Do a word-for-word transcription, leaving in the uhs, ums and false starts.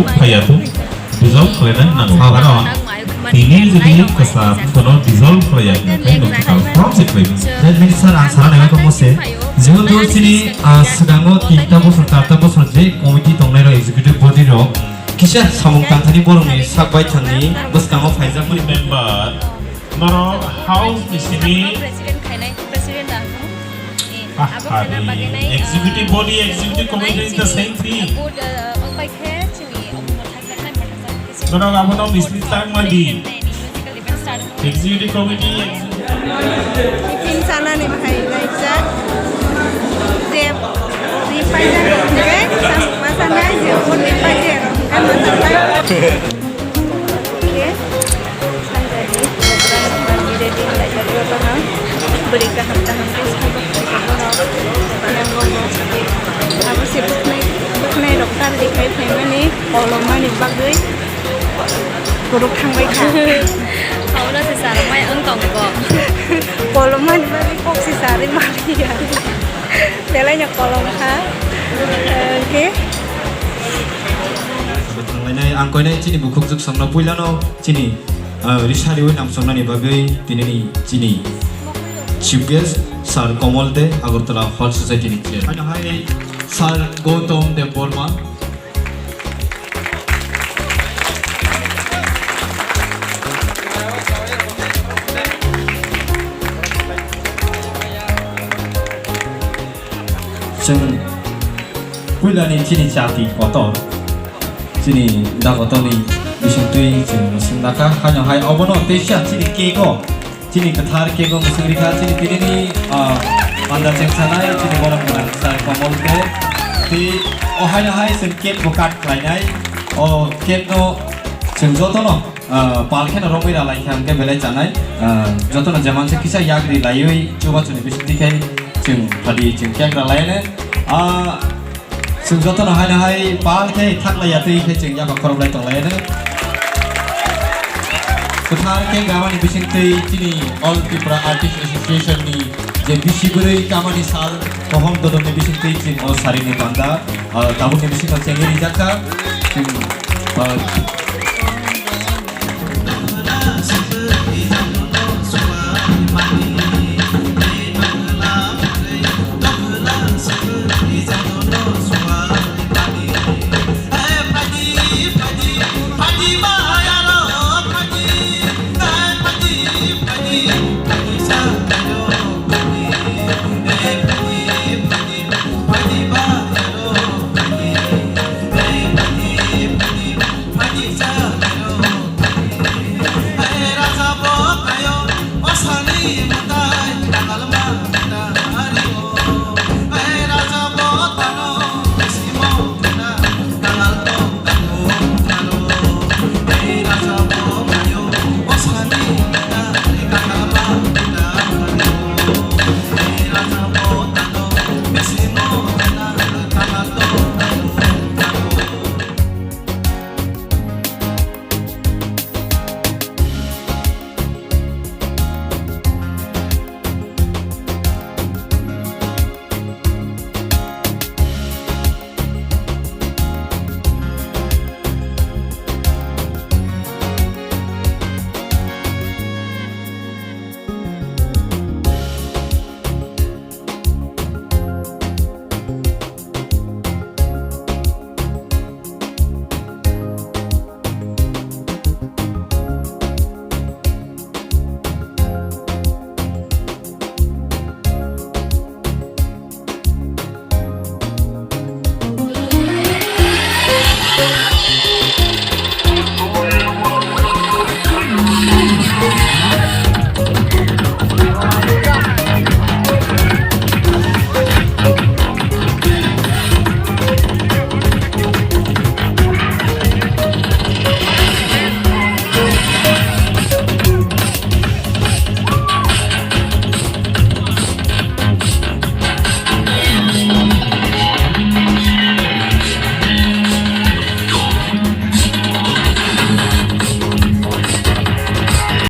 Phaiya tu dissolve khlaina nango. Karon tini jodi kwsa kono dissolve khlaiya khe nwng kwtal from se khlai. That means, sir, ang sana nai kamo se. Jehetu chini, ah, swkango tinta bosor, charta bosor je committee tongnai rok, executive body rok kisa samung tangthani borokni sak bai thangni bwskango phaijak mani member. Norok house ni simi. President khainai, president da. Ah, abo khaina hari. Bagwi nai, executive ah, body, executive committee is the same thing. Board, ah, wng pai khe chini omo thang thang nai. Norok abono misli tang mandi. Executive committee, executive. Tiffin sanani bahai naijak. Je ripaijak hwnkhe, sam-, masa nai je ripaijak hwnkhe masa nai. Oke, sanjani program manwi ready khlaijak joto no. Bwrwi kaham kaham khe sabuk khlaijak borok. Yang gongo. Abo se buknai, buknai rok tar dikhai phaimani kolomani bagwi. Borok thangbai kha. Abo no se sarwmai wng tongo. Kolomani bagwi kok se sarwi maliya. Belai no kolom kha. Oke. Thanglainai, ang koinai chini bukhuk juk songno puilano chini, ah, risariwi namsongnani bagwi tinini chini chief guest Sir Komol de Agartala Hall Society ni chair. Haino hai Sir Gautam Debbarma. Chwng puilani chini chati kotor, chini da kotorni bisingtwi chwng mwswng nakha, haino hai obono teisa chini cake o, chini kwthar cake o mwswng rikha, chini tinini, ah, panda chengsanai, chini borok gwnang Sir Komol de, tei o haino hai chwng cake bo cut khlainai, o cake no chwng jotono ah, pal kheno romwi ralai kha hwnkhe belai chanai. Ah, jotono jeman se kisa yagri laiwi chubachu ni bisingtwi khai chwng phadi chwng cake ralaiyano. Ah, chwng jotono haino hai pal khe thaklaiya twi khe chwng yaba khoroklai tonglaiyano. Kwthar cake ramani bisingtwi chini All Tripura Artist Association ni je bisi bwrwi kamani sal kohom dodokni bisingtwi chwng o sarini panda, ah, tabukni bisingo chengwi rijak kha. Chwng, ah,